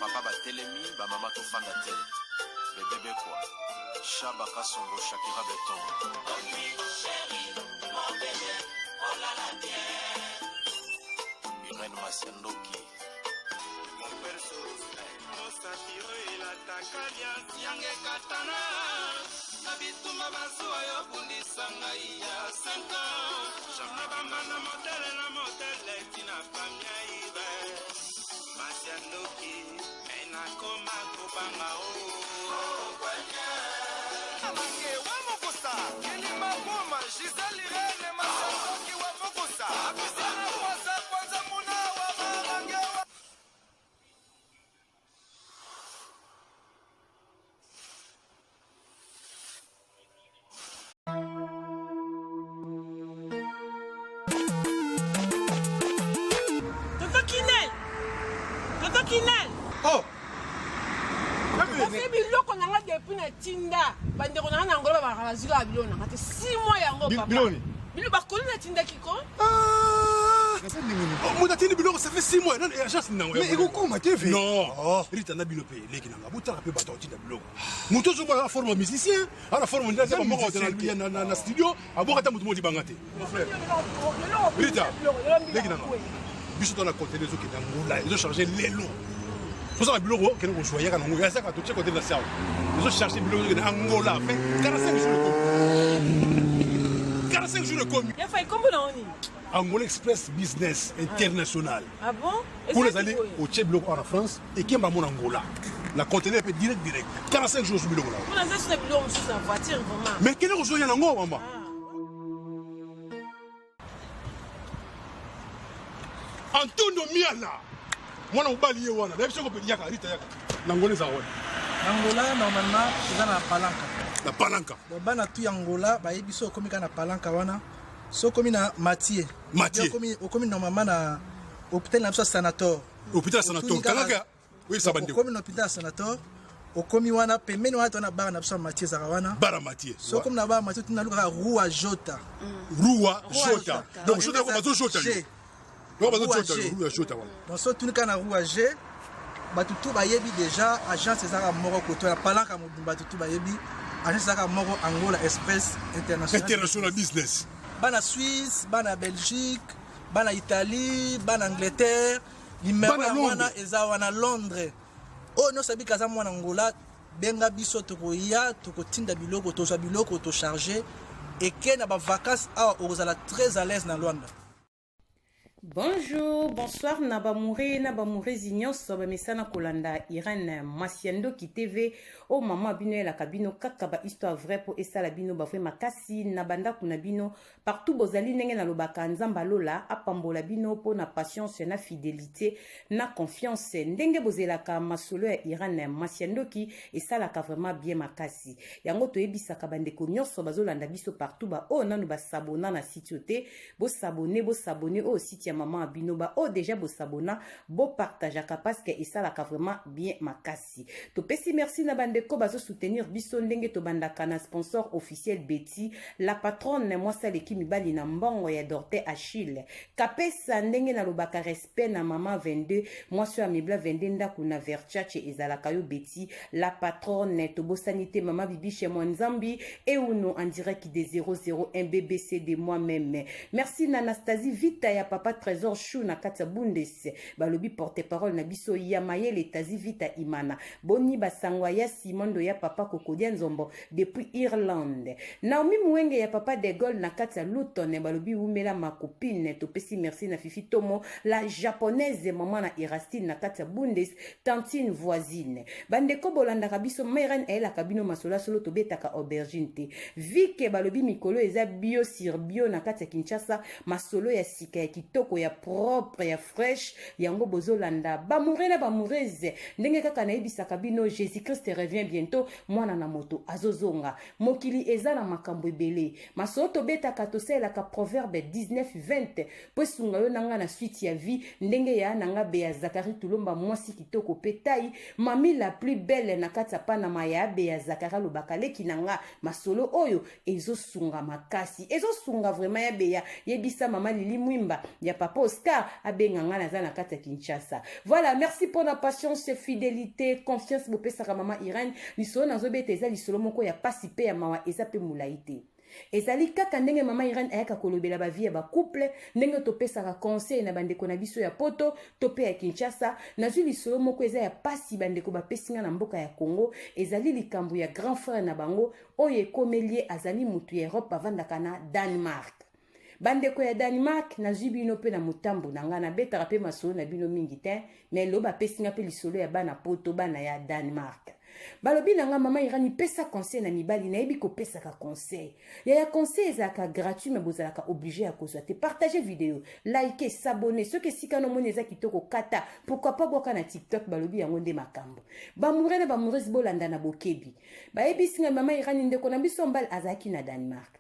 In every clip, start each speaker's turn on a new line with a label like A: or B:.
A: Ba papa batelemi, ba mama tofanda te. Bebe Bekwa, Shaba Kasongo, Shakira Beton. Irène Masiandoki.
B: Mosapi oyo elataka liasi yanga ekatana na bitumba bazuwa yo bundisa ngai ya 5 ans na bambanda motele na motele tina famia ibe masi ya ndoki me nakoma kobanga o
C: Mange wa mokosa kilima boma Gisèle Irène Masandoki wa mokosa Apisana kwasa kwanza muna wa marange wa
D: Tonton Kinel! Tonton Kinel!
C: Oh!
D: Parce biloko na nga depuis na tinda bandeko na nga na Angola babaka bazwi kaka biloko na nga te 6 mois yango papa.
C: Biloko nini?
D: Biloko bakoli natindaki ko.
E: Moto atindi biloko ça fait 6 mois nani agence nini yango?
F: Mais ekokoma te ve.
E: Non. Oh. Rita na bino pe leki na nga botala pe bato atinda biloko. Moto ozomona na forme ya musicien, ana forme nde aza moko na na na studio, aboka ata moto moko libanga te. Mon frère. Rita, leki na nga. Biso to na conteneur ezokende Angola, ezo charger lelo. Tozala biloko kende kozwa yaka nango, yazaka totie conteneur na sawa. Ezo charger biloko ezokende Angola, fait 45 jours ekomi. 45 jours ekomi.
D: Ya fai kombo na yo nini?
E: Angola Express Business International.
D: Ah bon?
E: Kuna ezali otie biloko awa na France ekemba mona Angola. Na conteneur pe direct direct. 45 jours biloko na.
D: Kuna eza suna biloko mosusu na voiture vraiment.
E: Mais kende kozwa ya nango mama. Antonio Miala. Mwana mobali ye wana. Nayebi soko yaka Rita yaka. Na Angola eza wana.
G: Na Angola normalement eza na Palanca.
E: Na Palanca.
G: Donc bana tout ya Angola bayebi so okomi kaka na Palanca wana. So okomi na Mathieu.
E: Mathieu.
G: Okomi okomi normalement na hôpital na biso Sanator.
E: Hôpital Sanator. Kangaka oyebisa bandeko.
G: Okomi na hôpital Sanator. Okomi wana pembeni wana tona bar na biso ya Mathieu ezalaka wana.
E: Bar ya Mathieu.
G: So okomi na bar ya Mathieu tuna lukaka Rua Jota.
E: Rua Jota. Donc Jota bazo Jota. Donc bazo Jota, Rua Jota wana.
G: Donc so tuni kaka na Rua G bato tu bayebi deja agence ezalaka moko koto ya palanka mobimba bato tu bayebi agence ezalaka moko Angola Express International.
E: International Business.
G: Bana Suisse, bana Belgique, bana Italie, bana Angleterre, numero ya wana eza wana Londres. Oyo nyonso abika aza mwana Angola, benga biso tokoya, tokotinda biloko, tozwa biloko, tocharge eke na ba vacances awa okozala très à l'aise na Luanda.
H: Bonjour, bonsoir na ba moure na ba mourezi nyonso ba mesana kolanda Irène Masiandoki TV o mama bino elaka bino kaka ba histoire vraie po esala bino ba vrai makasi na bandako na bino partout bozali ndenge nalobaka Nzambe alola apambola bino po na patience na fidelité na confiance ndenge bozelaka masolo ya Irène Masiandoki esalaka vraiment bien makasi yango toyebisaka bandeko nyonso bazolanda biso partout ba oyo nanu ba s'abonna na site te Bo s'abonner, bo s'abonner oyo site ya maman bino ba oyo déjà bo s'abonna, bo partageaka parce que esalaka vraiment bien makasi. Topesi merci na bandeko bazo soutenir biso ndenge tobandaka na sponsor officiel Betty, la patronne mwasi aleki mibali na mbongo ya Dorte Achille. Kapesa ndenge nalobaka respect na maman 22, mwasi oyo amibla 22 ndaku na Verchache ezalaka yo Betty, la patronne tobosani te mama Bibiche Mwanzambi Euno en direct de 001 BBC de moi-même. Merci na Anastasie Vita ya papa Trésor Chou na kati ya Bundes. Balobi porte-parole na biso ya mayele Tazi Vita Imana. Boni basangwa ya Simondo ya papa Kokodia Nzombo depuis Irlande. Naomi Muwenge ya papa De Gaulle na kati ya Luton balobi wumela ma copine. Topesi merci na Fifi Tomo la japonaise maman na Erastine na kati ya Bundes. Tantine voisine. Bandeko bolandaka biso Mairen ayelaka bino masolo ya solo tobetaka aubergine te. Vike balobi mikolo eza bio sur bio na kati ya Kinshasa masolo ya sika ya kitoko ya propre ya fresh yango bozolanda bamoure na bamourese ndenge kaka nayebisaka bino Jésus Christ revient bientôt mwana na moto azozonga mokili eza na makambo ebele masolo tobetaka tosalelaka proverbe 19 20 po esunga yo na nga na suite ya vie ndenge ya na nga Bea Zakari Tulomba mwasi kitoko pe taille mami la plus belle na kati ya Panama ya Bea Zakari alobaka leki na nga masolo oyo ezosunga makasi ezosunga vraiment ya Bea yebisa mama Lili Mwimba ya papa Oscar abenga nga, naza na kati ya Kinshasa. Voilà, merci mpona patience, fidélité, confiance bopesaka mama Irene. Lisolo nazobeta eza lisolo moko ya pasi mpe ya mawa, eza mpe molai te. Ezali kaka ndenge mama Irene ayaka kolobela bavie ya bacouple, ndenge topesaka conseil na bandeko na biso ya Poto to mpe ya Kinshasa. Nazwi lisolo moko eza ya pasi, bandeko bapesi nga na mboka ya Congo. Ezali likambo ya grand frère na bango oyo ekomeli ye. Azali motu ya Europe, bavandaka na Danemark. Bandeko ya Danemark, nazwi bino mpe na motambo na ngai. Nabetaka mpe masolo na bino mingi te, mais lelo bapesi nga mpe lisolo ya bana Poto, bana ya Danemark. Balobi na nga: "Mama Irani, pesa conseil na mibali." Nayebi kopesaka conseil yaya. Conseil ezalaka gratuit, mais bozalaka obligé ya kozwa te. Partage video, like, s'abonner. Soki esika nomoni eza kitoko, kata, pourquoi pas bwaka na TikTok. Balobi yango nde makambo. Bamoureux na bamoureuse, bolanda na bokebi. Bayebisi nga: "Mama Irani, ndeko na biso mbali azalaki na Danemark.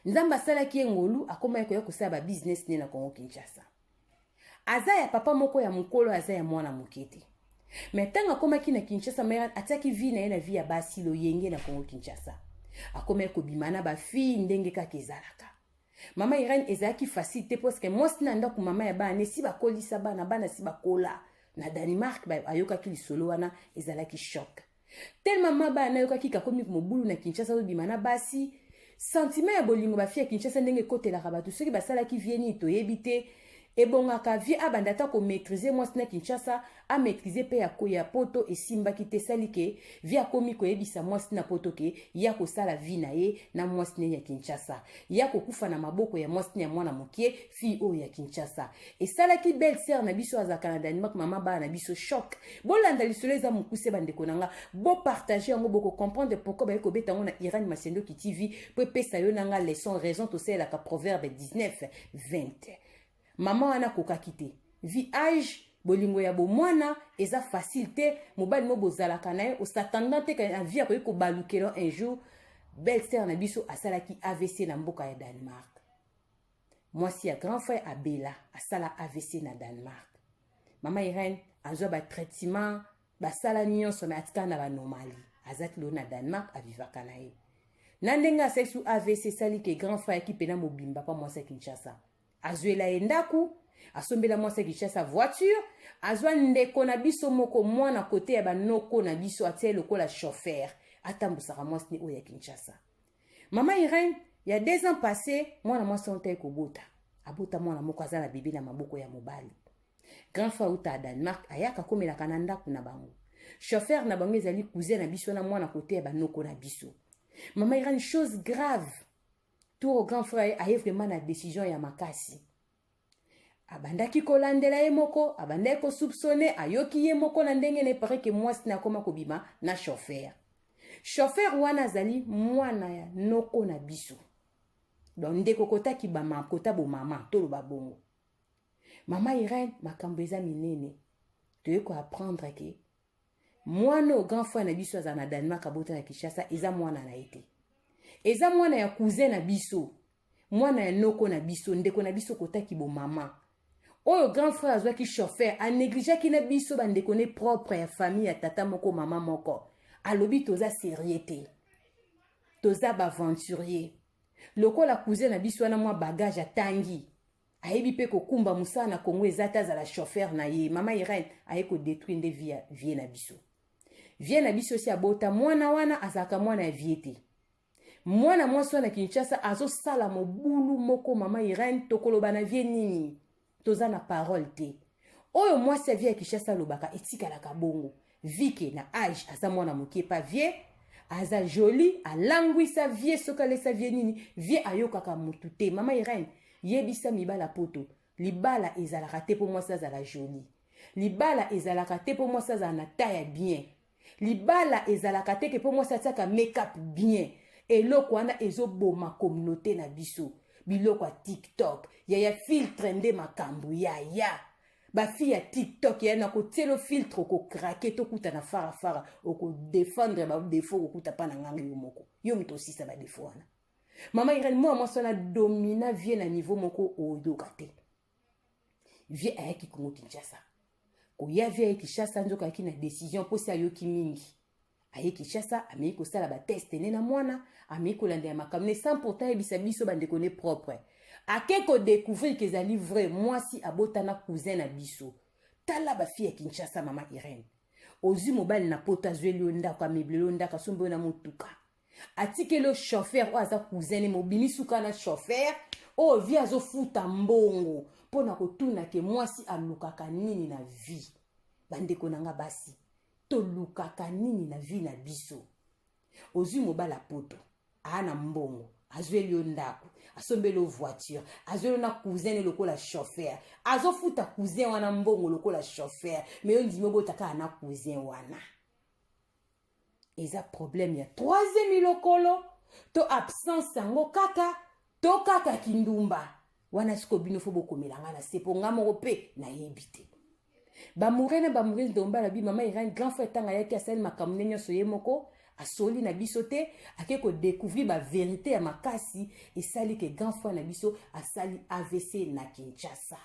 H: Nzambe asalaki ye ngolu, akomaki koya kosala babusiness ne na Kongo Kinshasa. Aza ya papa moko ya mokolo, aza ya mwana moke te. Mais ntango akomaki na Kinshasa, mais atiaki vie na ye na vie ya basi, loyenge na Kongo Kinshasa. Akomaki kobima na bafille ndenge kaka ezalaka." Mama Irene, ezalaki facile te, parce que mwasi na ndako, mama ya bana, esi bakolisa bana, bana si bakola na Danemark. Ayokaki lisolo wana, ezalaki choc. Tellement mama bana ayokaki kakomi mobulu na Kinshasa, azobima na basi, sentiment ya bolingo, bafille ya Kinshasa ndenge ekotelaka bato, soki basalaki vie nini toyebi te. Ebongaka vie abanda ata komaîtriser mwasi na Kinshasa, amaîtriser mpe ya Poto. Esimbaki te. Esali ke vie akomi koyebisa mwasi na Poto ke ya kosala vie na ye na mwasi ne ya Kinshasa, ya kokufa na maboko ya mwasi ne ya mwana mokie, fille oyo ya Kinshasa. Esalaki belle sœur na biso azalaka na Danemark, mama bana na biso, choc. Bolanda lisolo, eza mokuse. Bandeko na nga, bopartage yango, bokocomprendre pourquoi baye kobeta yango na Irane Masendoki TV, po epesa yo na nga leçon, raison tosalelaka Proverbe 19 20. Mama wana akokaki te. Vie, âge, bolingo ya bomwana eza facile te. Mobali mo bozalaka na ye, osatanda te na vie akoki kobalukela un jour. Belle sœur na biso asalaki AVC na mboka ya Danemark. Mwasi ya grand frère abela, asala AVC na Danemark. Mama Irene azwa batraitement, basala nyonso, mais atikala na baanomalie. Aza ti lelo na Danemark, avivaka na ye na ndenge asalisi AVC. Esali ke grand frère ayaki mpena mobimba mpa mwasi ya Kinshasa, azwela ye ndako, asombela mwasi ya Kinshasa voiture, azwa ndeko na biso moko, mwana kote ya banoko na biso, atia ye lokola chauffeur, atambusaka mwasi ne oyo ya Kinshasa. Mama Irene, ya 2 ans passé, mwana mwasi wana taye kobota, abota mwana moko, aza na bebe na maboko ya mobali. Grand frère uta ya Danemark ayaka akomelaka na ndako na bango. Chauffeur na bango ezali cousin na biso na mwana kote ya banoko na biso. Mama Irene, chose grave, tour grand frère aye vraiment na décision ya makasi. Abandaki kolandela ye moko, abandaki kosoupçonner, ayoki ye moko na ndenge na epare ke mwasi na akoma kobima na chauffeur. Chauffeur wana azali mwana ya noko na biso, donc ndeko kotaki bama kota bomama, toloba bongo. Mama Irene, makambo eza minene. Toye koapprendre ke mwana oyo grand frère na biso azala na Danemark, abota na Kinshasa, eza mwana na ye te, eza mwana ya cousin na biso, mwana ya noko na biso, ndeko na biso kotaki bomama, oyo grand frère azwaki chauffeur, anégligeaki na biso bandeko ne propre ya famille ya tata moko, mama moko. Alobi toza sérieux te, toza baaventurier. Lokola cousin na biso wana mwa bagage, atangi, ayebi mpe kokumba mosala na Kongo eza te, azala chauffeur na ye. Mama Irene, aye kodétruire nde vie, vie na biso. Vie na biso osi abota mwana wana, azalaka mwana ya vie te. Mwana mwasi wana Kinshasa azosala mobulu moko. Mama Irene, tokoloba na vie nini? Toza na parole te. Oyo mwasi ya vie ya Kinshasa alobaka etikalaka bongo. Vike na âge, aza mwana moke pa vie, aza joli, alangwisa vie. Soki alesa vie nini, vie ayokaka motu te. Mama Irene, yebisa mibala Poto, libala ezalaka te mpo mwasi azala joli, libala ezalaka te mpo mwasi azala na taille ya bien, libala ezalaka te ke mpo mwasi atiaka make-up bien. Eloko wana ezoboma communauté na biso. Biloko ya TikTok, yaya, filtre nde makambo. Yaya, bafille ya TikTok, ya na kotiela filtre, okocraquer. Tokuta na farafara, okodéfendre badéfaut, okokuta mpa na ngango yo moko, yo moto osisa badéfaut wana. Mama Irene, mwana mwasi wana domina vie na niveau moko oyoka te. Vie ayaki Kongo Kinshasa, koya vie aye Kinshasa, nzoka ayaki na décision mposi ayoki mingi. Aye Kinshasa, amei kosala batest ne na mwana, amei kolandela makambo ne sans pourtant ayebisa biso bandeko ne propre. Ake kodécouvrir ke ezali vrai, mwasi abota na cousin na biso. Tala bafille ya Kinshasa, mama Irene, ozwi mobali na Poto, azweli yo ndako, amebleli yo ndako, asombi yo na motuka, atikeli yo chauffeur oyo aza cousin ne, mobimi suka na chauffeur oyo vie azofuta mbongo. Mpo na kotuna ke mwasi alukaka nini na vie? Bandeko na nga basi, tolukaka nini na vie na biso? Ozwi mobali ya Poto, aa na mbongo, azweli yo ndako, asombeli yo voiture, azweli yo na cousin ne lokola chauffeur, azofuta cousin wana mbongo lokola chauffeur, mais yo ndimi obota kaka na cousin wana. Eza problème ya troisième lokolo to absence yango kaka to kaka kindumba wana. Sikoyo bino fo bokomela nga na se, mpo nga moko mpe nayebi te. Bamoure na bamoure ndomba na bi mama Irene, grand frère ntango ayaki, asali makambo nde nyonso ye moko, asoli na biso te. Ake kodécouvrir bavérité ya makasi, esali ke grand frère na biso asali AVC na Kinshasa.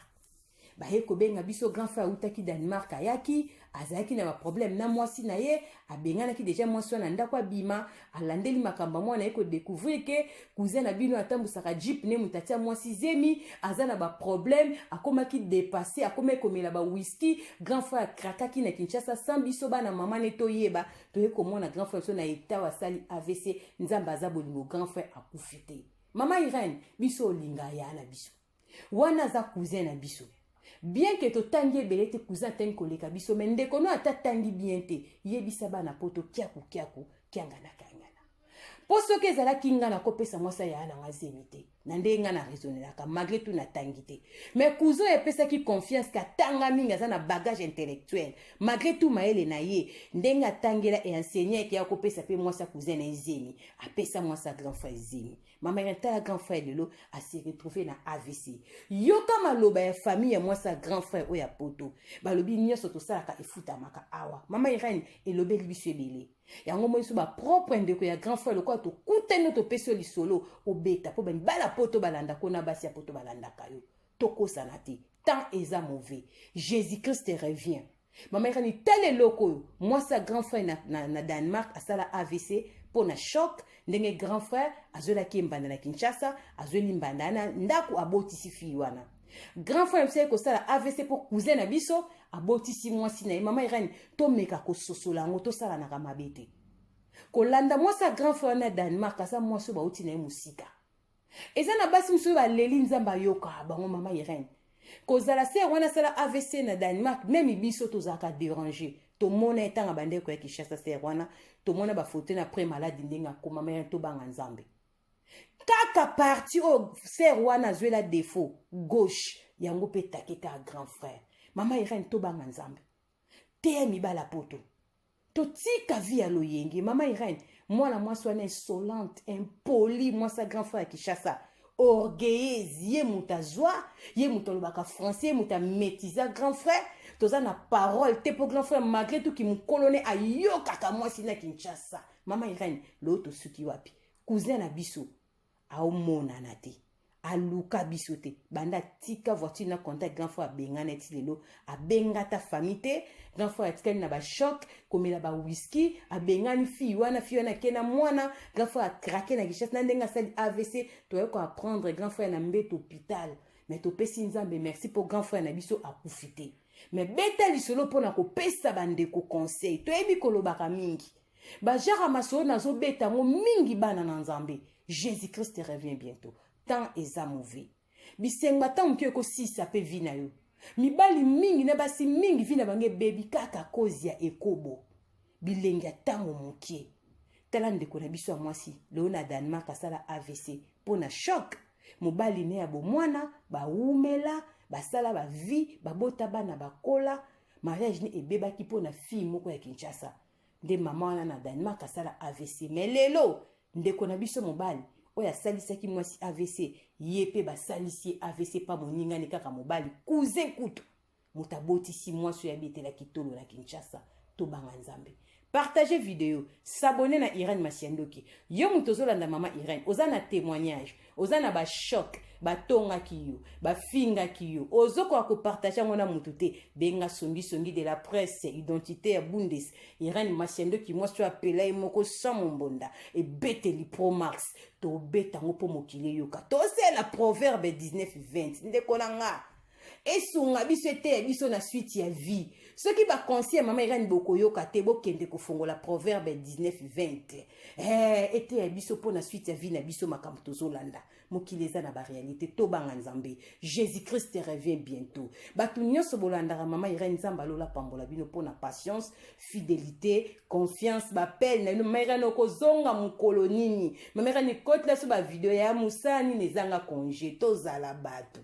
H: Baye kobenga biso, grand frère autaki Danemark, ayaki, azalaki na baproblème na mwasi na ye, abenganaki déjà mwasi wana na ndako, abima, alandeli makambo ya mwana, ye kodécouvrir ke cousin na bino atambusaka jeep ne moto atia mwasi zemi, aza na baproblème, akomaki dépassé, akomaki komela bawhisky. Grand frère akrakaki na Kinshasa sans biso bana mama ne toyeba. Toye komona grand frère biso na état oyo asali AVC. Nzambe aza bolingo, grand frère akufi te. Mama Irene, biso olinga ya na biso wana aza cousin na biso, bien ke totangi ebele te, cousin atangi koleka biso, mais ndeko no ata atangi bien te, yebisa bana Poto kiaku kiaku, kiangana kiangana. Mpo soki ezalaki nga, nakopesa mwasi aya na nga zemi te, na ndenge nga na raisonnelaka. Malgré tout natangi te, mais cousin oyo epesaki confiance ke atanga mingi, aza na bagage intellectuel, malgré tout mayele na ye ndenge atangela e enseigne eke ya kopesa mpe mwasi ya cousin na ye zemi. Apesa mwasi ya grand frère zemi. Mama ya tala, grand frère lelo ase retrouve na AVC. Yoka maloba ya famille ya mwasi ya grand frère oyo ya Poto, balobi nyonso tosalaka efutamaka awa. Mama Irene, elobeli biso ebele yango moi biso bapropre ndeko ya grand frère, lokola tokutani, topesi yo lisolo, obeta mpo bamibala Poto balandako na basi ya Poto balandaka yo. Tokosana te, temps eza mauvais, Jésus Christ revient. Mama Irene, tala eloko oyo, mwasi ya grand frère na Danemark asala AVC mpo na choc, ndenge grand frère azwelaki ye mbanda na Kinshasa, azweli mbanda na ndako, abotisi fille wana. Grand frère biso aye kosala AVC mpo cousin na biso abotisi mwasi na ye. Mama Irene, tomeka kososola yango, tosalanaka mabe te. Kolanda mwasi ya grand frère na Danemark, aza mwasi oyo bauti na ye mosika. Eza na basi mosusu oyo baleli, Nzambe ayoka bango. Mama Irene, kozala sœur wana asala AVC na Danemark, même biso tozalaka déranger. Tomona etanga bandeko ya Kinshasa, sœur wana tomona bafoto na après maladi ndenge akoma. Mama, tobanga Nzambe. Kaka partie oyo sœur wana azwela défaut gauche yango mpe take kaka grand frère. Mama Irene, tobanga Nzambe, teya mibala Poto, totika vie ya loyenge. Mama Irene, mwana mwasi wana insolente, impoli, mwasi ya grand frère ya Kinshasa, orgueilleuse, ye moto azwa, ye moto alobaka français, ye moto amétisa grand frère. Toza na parole te mpo grand frère, malgré tout kimokolo ne, ayokaka mwasi na Kinshasa. Mama Irene, loo tosuki wapi? Cousin na biso aomonana te, aluka biso te. Banda atika voiture na contact, grand frère abengana eti lelo, abenga ata famille te. Grand frère atikali na bachoc, komela bawhisky, abengani fille wana, fille wana ake na mwana. Grand frère akrake na Kinshasa na ndenge asali AVC. Toyei koapprendre grand frère na mbeto hôpital, mais topesi Nzambe merci mpo grand frère na biso akufi te. Mais beta lisolo mpona kopesa bandeko conseil. Toyebi kolobaka mingi, bajara masolo nazobeta yango mingi. Bana na Nzambe, Jésus Christ revient bientôt, temps eza mauvais. Bisengo ata moke ekosisa mpe vie na yo. Mibali mingi na basi mingi, vie na bango ebebi kaka cause ya ekobo, bilenge ya ntango moke. Tala ndeko na biso ya mwasi lelo na Danemark asala AVC mpo na choc. Mobali ne ya bomwana, bawumela, basala bavie, babota bana, bakola, mariage ne ebebaki mpo na fille moko ya Kinshasa. Nde mama wana na Danemark asala AVC. Mais lelo ndeko na biso mobali oyo asalisaki mwasi AVC, ye mpe basalisi ye AVC mpa moningani kaka mobali, cousin kutu, moto abotisi mwasi oyo abetelaki tolo na Kinshasa. Tobanga Nzambe. Partager video, s'abonner na Irène Masiandoki. Yo moto ozolanda mama Irène, oza na témoignage, oza na ba choc, batongaki yo, bafingaki yo, ozokoka kopartage yango na moto te. Benga songi songi de la presse, identité ya Bundes, Irène Masiandoki mwasi oyo apela ye moko sans mombonda, ebeteli Pro Max, tobeta yango mpo mokili eyoka. Tosela proverbe 19 20 ndeko na nga. Esunga biso eteya biso na suite ya vie. Soki ba conseil ya mama Irène bokoyoka te, bokende kofongola proverbe 19 20. Eh, eteya biso mpo na suite ya vie na biso makambo tozolanda. Mokili eza na ba réalité, tobanga Nzambe. Jésus-Christ revient bientôt. Bato nyonso bolandaka mama Irène, Nzambe alola pambola bino mpo na patience, fidélité, confiance, bapele na bino. Mama Irène okozonga mokolo nini? Mama Irène kotela so ba video ya mosala nini ezanga congé, tozala bato.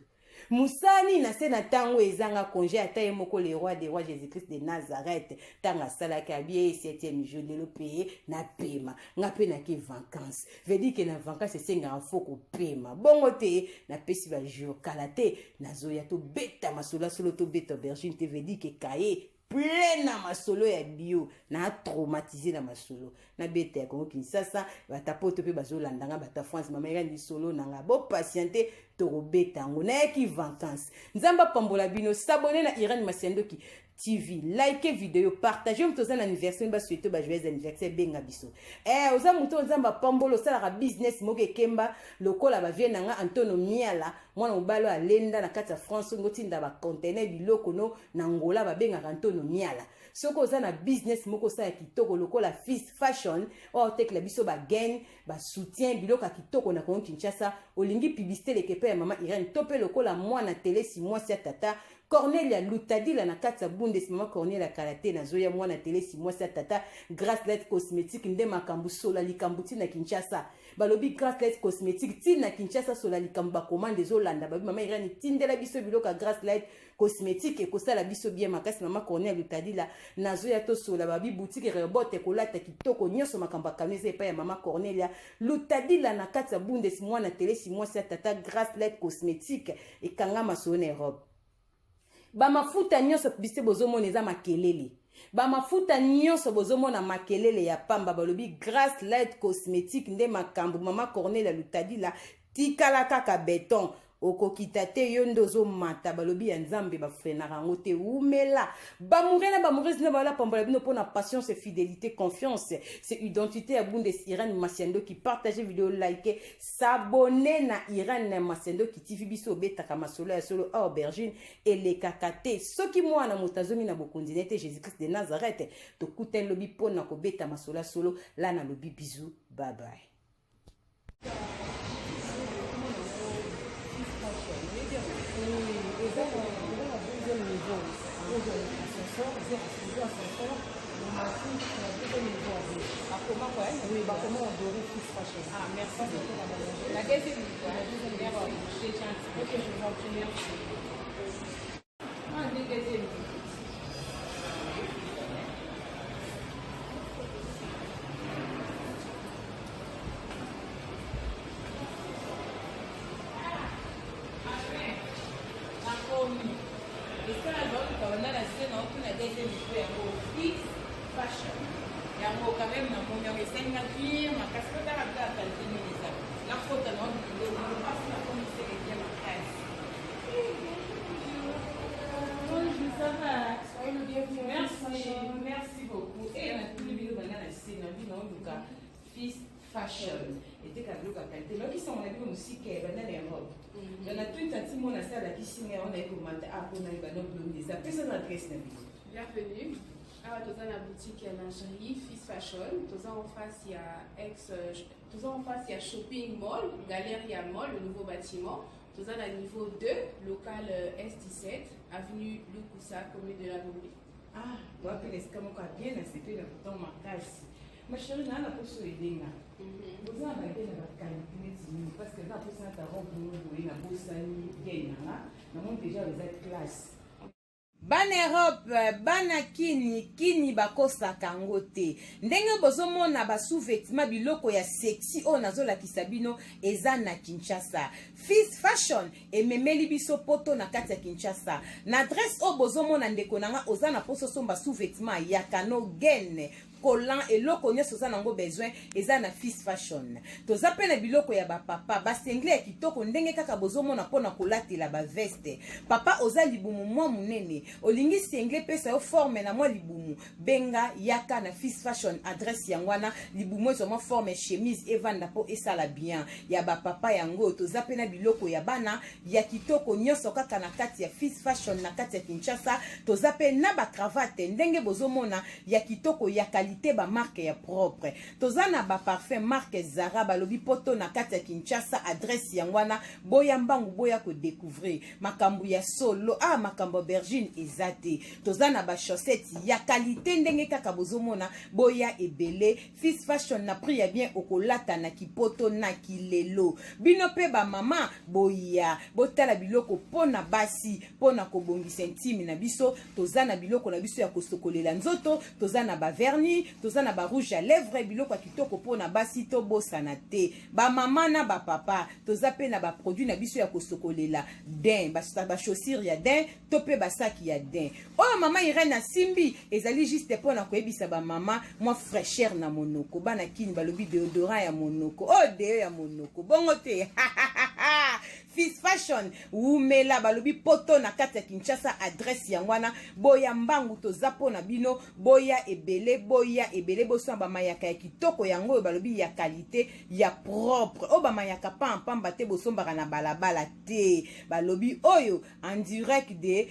H: Mosala nini na se na ntango ezanga congé, ata ye moko le roi des rois Jésus-Christ de Nazareth ntango asalaki abi ye septième jour lelo mpe napema nga mpe nake vacances, veut dire que na vacances esengaka fo kopema bongo te. Napesi ba jour kala te nazoya tobeta masolo solo, tobeta aubergine te, veut dire que kaye plein na masolo ya bio na traumatisé na masolo nabeta ya Congo Kinshasa, bata poto mpe bazolanda nga, bata France. Mama Irène lisolo na nga, bo patiente, tokobeta yango. Nayaki vacances. Nzambe apambola bino. S'abonner na Irène Masiandoki TV, like video, partage. Moto oza na anniversaire, basouhaite ba joyeux anniversaire, benga biso. Eh, oza moto Nzambe apambola, osalaka business moko ekemba lokola bavie na nga Antono Miala, mwana mobali oyo alenda na kati ya France, olingi otinda ba conteneur biloko no na Angola, babengaka Antono Miala. Soki oza na business moko osala kitoko lokola Fils Fashion oyo otekela biso ba gain, ba soutien, biloko ya kitoko na Congo Kinshasa, olingi publicité eleka epai ya mama Irène, to mpe lokola mwana Telesi mwasi ya tata Cornelia Lutadila na kati ya Bundes, mama Cornelia kala te nazoya, mwana Telesi mwasi ya tata Grace Light Cosmétique nde makambo sola likambo ti na Kinshasa. Balobi Grace Light Cosmétique ti na Kinshasa sola likambo, ba commande ezolanda. Babi mama Irène tindela biso biloko ya Grace Light Cosmétique ekosala biso bien makasi. Mama Cornelia Lutadila nazoya tosola, babi boutique Rebote kolata kitoko nyonso makambo ya kano eza epai ya mama Cornelia Lutadila na kati ya Bundes, mwana Telesi mwasi ya tata Grace Light Cosmétique ekanga masolo na Europe. Ba mafuta nyonso publicité bozomona eza makelele, ba mafuta nyonso bozomona makelele ya pamba. Balobi Grace Light Cosmétique nde makambo. Mama Cornelia Lutadila tikala kaka beton, okokita te, yo nde ozomata. Balobi ya Nzambe bafrenaka yango te. Umela bamoure na bamourese na bala pambola bino mpona patience, fidélité, confiance. C'est identité ya Bundes Irène Masiandoki. Partage video, like, s'abonner na Irène Masiandoki TV. Biso obetaka masolo ya solo, aubergine elekaka te. Soki mwana moto azongi na bokonzi na ye te, Jésus-Christ de Nazareth, tokutani lobi mpona kobeta masolo ya solo. La nalobi bisous, bye bye.
D: Eza na deuxième niveau, bakoma odore Fils Fashion.
H: Ah, merci. La deuxième niveau. La deuxième niveau. Merci, c'est gentil.
D: Ok, je vous en prie, merci.
H: Ah, deuxième niveau. Nakomi esala baoluka banda na se na otuna deuxième niveau yango Fix Fashion yango quand même namoni yango esalinga bien makasi. Kotala bila ya qualité nini eza nakota na biloko mpasi nakomi seke bien makasi. Bonjour, ça va?
D: Soyez le bienvenu.
H: Merci, merci beaucoup. Et natuni bino banda na se na bino oluka Fils Fashion eteka biloko ya qualité. Nayoki sango na bino mosika ya banda na Europe. Donc natuni tanti mona ase alakisi ngai wana ekomata a mpona yeba no bilongi eza pesa na adresse na bino.
F: Bienvenue. Awa toza na boutique ya lingerie Fils Fashion. Toza en face ya ex toza en face ya shopping mall, Galeria Mall, le nouveau bâtiment. Toza na niveau 2, local S17, avenue Lukusa, commune de la Gombe.
H: Ah, wapi na esika moko ya bien nasepeli na bouton makasi. Ma chérie, naa na poso edenga boza na bage na baqualité neti nini? Parce que eza na posa nata robe moko boye nabosani gaine nanga, namoni déjà eza classe. Bana Europe, bana kini kini bakosaka yango te. Ndenge bozomona ba sous-vêtement, biloko ya sexy oyo nazolakisa bino eza na Kinshasa. Fils Fashion ememeli biso poto na kati ya Kinshasa na adresse oyo bozomona. Ndeko na nga oza na poso somba sous-vêtement ya kano gaine. Collant, eloko nyonso oza nango besoin eza na Fils Fashion. Toza pe na biloko ya ba papa, ba singlet ya kitoko ndenge kaka bozomona pona kolatela ba veste. Papa oza libumu mwa munene, olingi singlet epesa yo forme na mwa libumu, benga yaka na Fils Fashion, adresse yango wana, libumu ezwa mwa forme, chemise evanda po esala bien. Ya ba papa yango oyo, toza pe na biloko ya bana ya kitoko nyonso kaka na kati ya Fils Fashion na kati ya Kinshasa. Toza pe na ba cravate ndenge bozomona ya kitoko ya qualité, ba marque ya propre. Toza na ba parfum marque Zara, balobi poto na kati ya Kinshasa, adresse yango wana, boya mbangu boya ko découvrir makambo ya solo. Ah, makambo ya aubergine eza te. Toza na ba chaussettes ya qualité ndenge kaka bozomona, boya ebele. Fils Fashion na prix ya bien, okolata na kipoto na kilelo. Bino pe ba mama boya botala biloko pona basi, pona kobongisa intime na biso. Toza na biloko na biso ya kosokolela nzoto, toza na ba vernis, toza na ba rouge à lèvres, biloko ya kitoko pona basi, tobosana te ba mama na ba papa. Toza pe na ba produit na biso ya kosokolela daim, ba chaussures ya daim to pe ba saki ya daim. Oyo mama Irène asimbi ezali juste pona koyebisa ba mama mwa fraîcheur na monoko. Bana Kin balobi deodorant ya monoko, oyo deo ya monoko bongo te. Fils Fashion wumela, balobi poto na kati ya Kinshasa, adresse yango wana, boya mbangu, toza pona bino, boya ebele, boya ebele, bosomba ba mayaka ya kitoko yango oyo balobi ya qualité ya propre, oyo ba mayaka pamba pamba te, bosombaka na balabala te, balobi oyo en direct de.